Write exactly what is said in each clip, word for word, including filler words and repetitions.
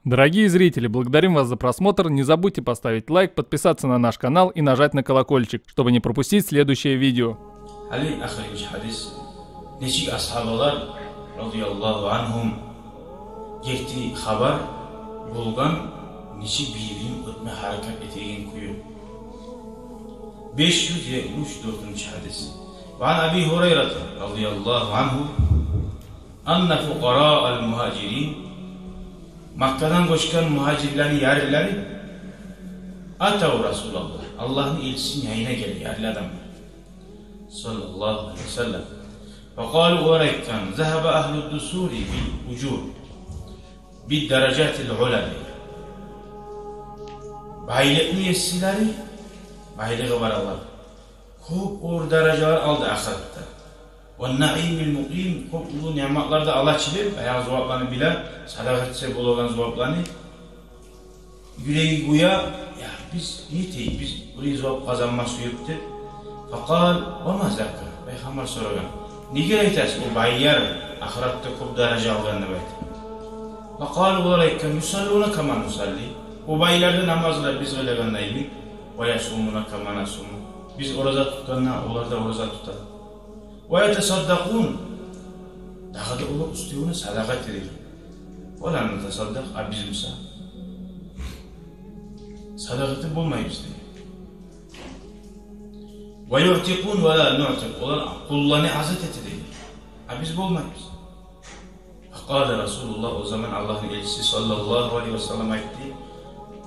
Дорогие зрители, благодарим вас за просмотр. Не забудьте поставить лайк, подписаться на наш канал и нажать на колокольчик, чтобы не пропустить следующее видео. Гьали ахырынчы гьадис. Нечик асгьабалар, радияллагьу ангьум, герти хабар болгъан, нечик бир-бирин оьтме гьаракат этеген кюю. Беш юз етмиш дёртюнчю гьадис. Ва ан Аби Гьурайрата, радияллагьу ангьу, анна фукъараал мугьажирин, Маккадан гёчген мугьажирлени ярлылары, атав Расулаллагь, Аллагьны элчисини янына геле ярлы адамлар, саллаллагьу алайгьи ва саллам. Факъалу, олар айтгъан: загьаба агьлуд дусури бил ужур, бид даражатил ула, дей. Байлыкъны еслери байлыгъы бар олар кёп оьр даражалар алды ахыратда. Ва наимил мукъим, кёп уллу ниъматлар да ала чы деп, баягъы зувапланы биле, садагъа этсе болагъан зувапланы. Юреги гюе: я, биз не этейик, биз бир зувап къазанма сюйюп деп. Факъал: ва ма зака? Пайхаммар сорагъан: неге айтасыз, о байлар ахыратда кёп даража алгъан деп айтып? Факъалу, олар айтгъан: юсаллуна кама нусалли. О байлар да намазны биз къылагъандай йимик. Ва ясумуна кама насуму. Биз ораза тутгъанда, олар да ораза тута. Ва ятасаддакъун. Дагъы да олар уьстевюне садагъа эте деген. Ва ла натасаддакъ, а биз буса садагъа этип болмайбыз деген. Ва юътикъун ва ла нуътикъ. Олар къулланы азат эте деген. А биз болмайбыз. Факъала Расулуллагь, о заман Аллагьны элчиси, саллаллагьу алайгьи ва саллам, айтды: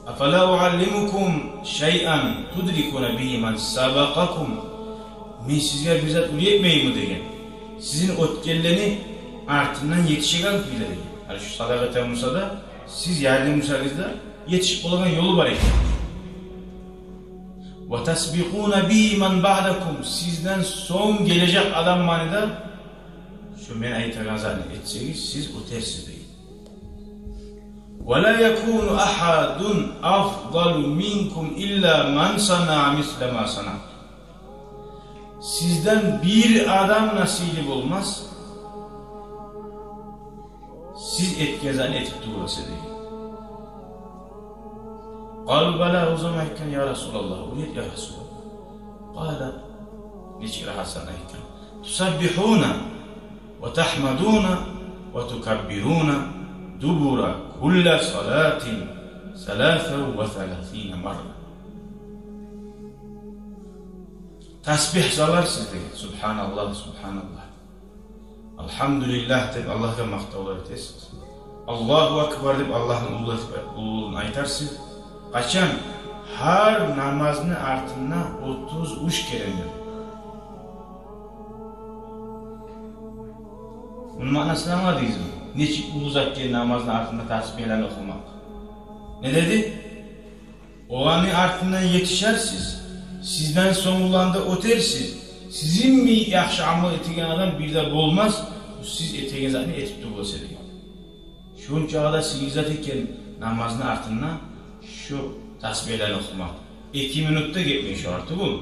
афала уаллимукум шайъан тудрикуна бигьи ман сабакъакум? Мен сизге бир зат уьйретмейимми деген, сизин оьтгенлени артындан етишеген кюйде деген. Гьали шу садагъа этеген буса да, сиз ярлы бусагъыз да, етишип болагъан ёлу бар экен. Ва тасбикъуна бигьи ман баъдакум, сизден сонг гележек адамланы да шу мен айтагъан затны этсегиз, сиз оьтерсиз деген. Ва ла якуну агьадун афдалу минкум илла ман санаа мисла ма санаътум. Сизден бир адам да сыйлы болмас, сиз этген затны этип тюгюл эсе деген. Къалу бала, о заман айтгъан: я Расулаллагь, уьйрет, я Расулаллагь. Къала, нечик рагьат сана айтгъан: тусаббигьуна ва тагьмадуна ва тукаббируна дубура кулли салатин саласа ва саласина марра. Тасбигь саларсыз деген, субгьаналлагь, субгьаналлагь. Альгьамдулиллагь деп Аллагьгъа макътавлар этесиз. Аллагьу акбар деп Аллагьны уллулугъун айтарсыз. Къачан? Гьар намазны артында отуз уьч керен. Муну маънасын англадыгъызмы? Нечик уллу зат экен намазны артында тасбигьлени охумакъ. Не деди? Оланы артындан етишерсиз, сизден сонгуланы да оьтерсиз. Сизин йимик яхшы амал этеген адам бир де болмас, сиз этеген затны этип тюгюл эсе деген. Шунчагъа да сыйлы зат экен намазны артында шу тасбигьлени охумакъ. Эки минут да гетмей шогъар тюгюл.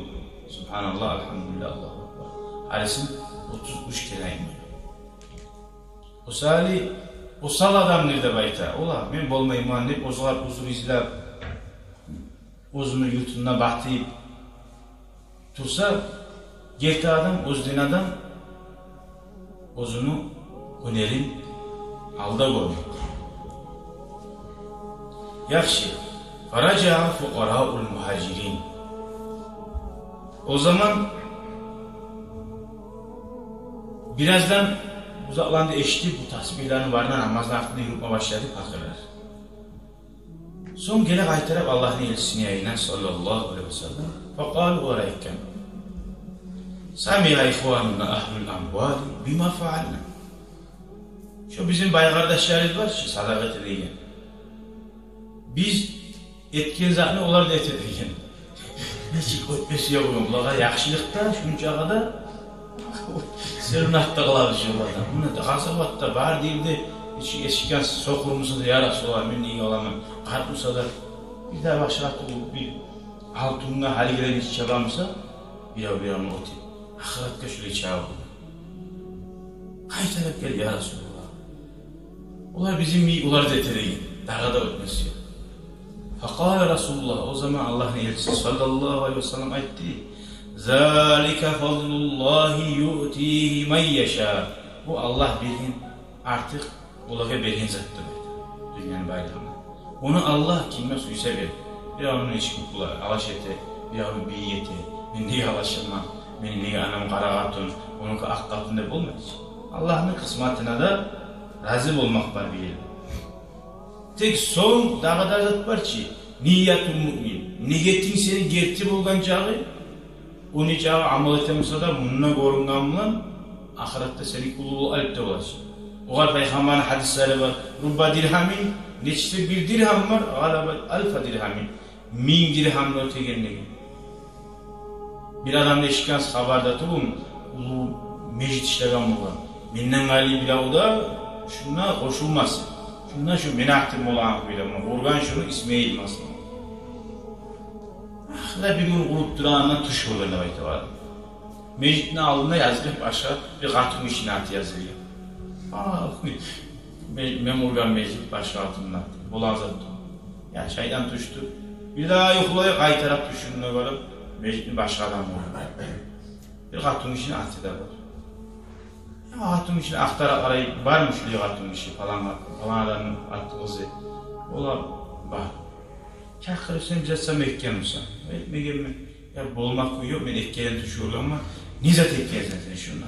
Субгьаналлагь, альгьамдулиллагь, Аллагьу акбар. Гьарисин отуз уьч керен айтмай. Осал, осал адамлар деп айта. Олар, мен болмайман деп, оьзюне узур излеп, оьзюню юртунда батып турса, герти адам, оьзден адам оьзюню гьюнерин алда гёрмек. Яхшы. Фаражаа фукъараул мугьажирин. О заман бираздан бу затланы эшитип, бу тасбигьлени барын намазны артында юрютме башлады пакъырлар. Сонг геле къайтарып Аллагьны элчисини янына, саллаллагьу алайгьи ва саллам. Факъалу, олар айтгъан: самиа ихвануна агьлул амвали бима фаална. Шо бизин бай къардашларыбыз бар чы, садагъа эте деген. Биз этген затны олар да эте деген. Нечик оьтмесе я болгъан, булагъа яхшылыкъ да, шунчагъа да сёзюн артда къалабыз шо адам. Муна да къазаватда бар дей де, эшик, эшикден сокъур буса да, я Расулаллагь, мен неге аламан? Къарт буса да, бир де башгъа тюгюл, бир алтынгъа гьалигилер ичип чаба буса, бирев-биревню оьтюп. Ахыратгъа шулай чабып. Къайтарып гел, я Расулаллагь. Олар бизин йимик, олар да эте деген. дагъы да оьтмеге сюе. Факъала Расулуллагь, о заман Аллагьны элчиси саллаллагьу алайгьи ва саллам айтды: «Залика фадлуллагьи юътигьи ман яша». Бу Аллагь берген, артыкъ олагъа берген затдыр, дюньяны байлыгъын. Ону Аллагь кимге сюйсе бере. Биревню эчкиси булан алаш эте, биревню бийик эте. «Мен неге алашырман? Мени неге анам къара къатын, онуки акъ къатын?» деп болмай чы. Аллагьны къысматына да рази болмакъ бар бир ерде. Тек сонг дагъы да зат бар чы, ниятул муъмин. Ниятынг сени герти болгъан чакъы, о нечакъы амал этемусе де, мунда гёрюнген булан ахыратда сени уллу алып да боласынг. Огъар Пайхаммарны гьадислери бар: «Рубба диргьамин», нечесе бир диргьам бар, «гъалабат алфа диргьамин», минг диргьамны оьтеген деген. Бир адамны эшитгенсиз хабарда тюгюлмю, уллу межит ишлеген болгъан. Менден къайры бирев де шунда къошулмасын. Шунда шу мени атым болгъан кюйде, муна къургъан шуну Исмаил, масала. Ахырда бир гюн къуруп турагъанда тюш гёрген деп айта о адам. Межитни алдында язылып башгъа бир къатынгишини аты язылгъан. А, мен, мен къургъан межит башгъа къатынны аты. Бола зат тюгюл. Я, шайтан тюшдю. Бир дагъы юхлай, къайтарып тюшюнде гёрюп, межитни башгъа адам къургъан. Бир къатынгишини аты да бар. Я, къатынгишини ахтара къарай, бармы шулай къатынгиши, палан, палан адамны аты, къызы. Олар бар. Чакъырып: «Сен бир зат этгенмисен?» «Этмегенмен». «Я, болмакъ ёкъ, мен этгенин тюш гёргенмен». «Не зат этгенсен сен шунда?»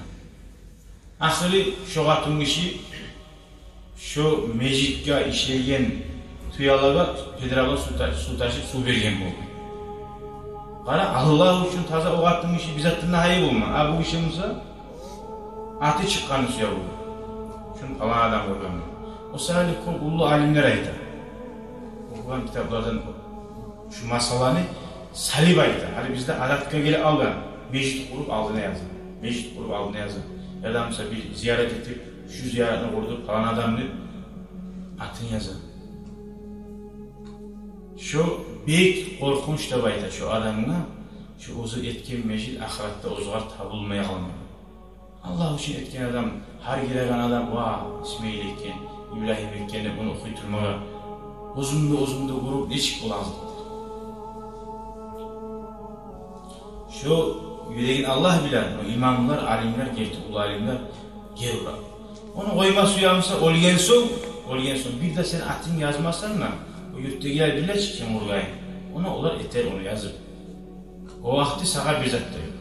Ахыры шо къатынгиши шо межитге ишлейген тюелагъа педралагъа сув та-, сув ташып, сув берген болгъан. Къара, Аллагь учун таза о къатынгиши, бир затдан да гьайы болмай. А бу гиши буса, аты чыкъгъанны сюе болгъан. Шуну палан адам къургъан. О саялы кёп уллу алимлер айта, охугъан китаплардан шу масъаланы салып айта. Гьали бизде адатгъа гелип къалгъан, межит къуруп алдына яза. Межит къуруп алдына яза. Я да буса бир зиярат этип, шу зияратны къурду палан адам деп атын яза. Шо бек къоркъунч деп айта шо адамгъа, шо оьзю этген межит ахыратда оьзюгер табулмай къалмай. Аллагь учун этген адам, гьар гиреген адам: «Ва, Исмаил экен, Ибрагьим экен», – деп ону охуй турмагъа, оьзюн де, оьзюн де гёрюп, нечик бола зат. Шо юрегин Аллагь биле, но имамлар, алимлер, герти уллу алимлер гер ура. Ону къойма сюемусе, оьлген сонг, оьлген сонг, бир де сен атынг язмасанг да, о юртдагъылар биле чи ким къургъанын. Ону олар этер, ону язып. О вакъти сагъа бир зат да ёкъ.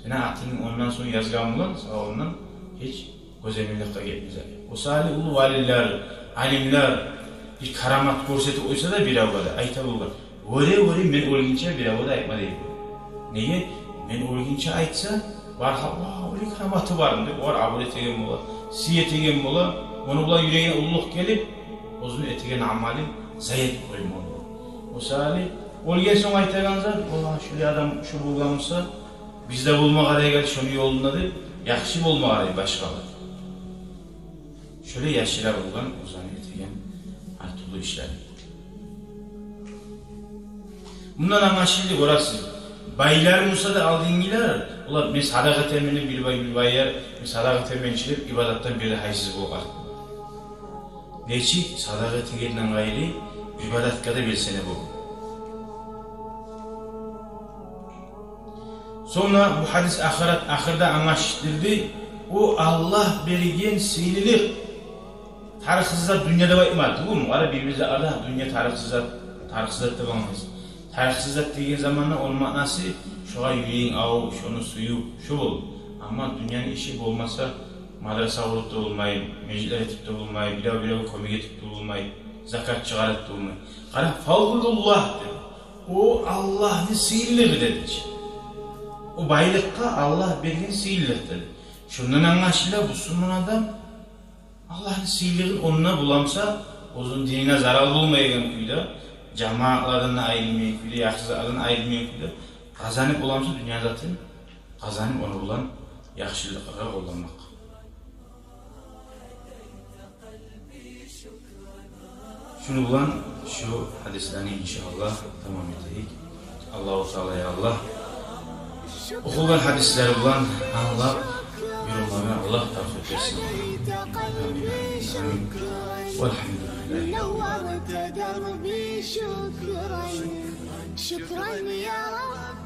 Сени атынг ондан сонг язгъан булан сагъа ондан гьеч гёземелликге гетмез. О саялы уллу валилер, алимлер бир карамат гёрсетип къойса да биревге де, айта болгъан: «Вёре, вёре, мен оьлгюнче биревге де айтма», – дей. Неге? «Мен оьлгюнче айтса, бархалла, оьле караматы бармы?» – деп, огъар абур этеген бола, сый этеген бола, ону булан юрегине уллулукъ гелип, оьзюню этеген амалын зая этип къойма бола. О саялы оьлген сонг айтагъан зат: «Валлагь, шулай адам шу болгъан буса, биз де болма къарайыкъ шону ёлунда», – деп, яхшы болма къарай башгъалагъа. Шолай яшыра болгъан оьзюню этеген гьар тюрлю ишлери. Мундан англашылды, гёресиз, байлар буса да алдынгъылар, олар: «Мен садагъа этемен», – деп, бир бай, бир байлар: «Мен садагъа этемен чи», – деп, ибадатдан бир де гьайсыз болгъан. Нечик садагъа этегенден къайры ибадатгъа да белсене болгъан. Сонг да бу гьадис ахырат, ахырда англашдырды: о Аллагь берген сыйлылыкъ тарыкъсыз зат дюньяда бар, иман тюгюлмю? Къара, бир-бир зат, Аллагь, дюнья тарыкъсыз зат, тарыкъсыз зат деп англайбыз. Тарыкъсыз зат деген заманда ону маънасы шогъар юрегинг авуп, шону сююп, шо болуп. Амма дюньяны иши болмаса, мадраса къуруп да болмай, межитлер этип де болмай, бирев-биревге кёмек этип де болмай, закат чыгъарып да болмай. Къара, фадлуллагь деп. О Аллагьны сыйлылыгъы деди чи. О байлыкъгъа Аллагь берген сыйлылыкъ деди. Шондан англашыла, бусурман адам Аллагьны сыйлылыгъын онда буламса, оьзюню динине зарал болмайгъан кюйде, жамаатлардан айрылмайгъан кюйде, яхшы затдан айрылмайгъан кюйде къазанып буламса дюнья затын, къазанып, ону булан яхшылыкъларгъа къолланмакъ. Шуну булан шу гьадислени, иншааллагь, тамам этейик. Аллагьу Таала, я Аллагь, охугъан гьадислер булан англап юрюме Аллагь тавфикъ этсин. شفيت قلبي شكرا. والحمد لله. نورت دربي شكرا. شكرا يا رب.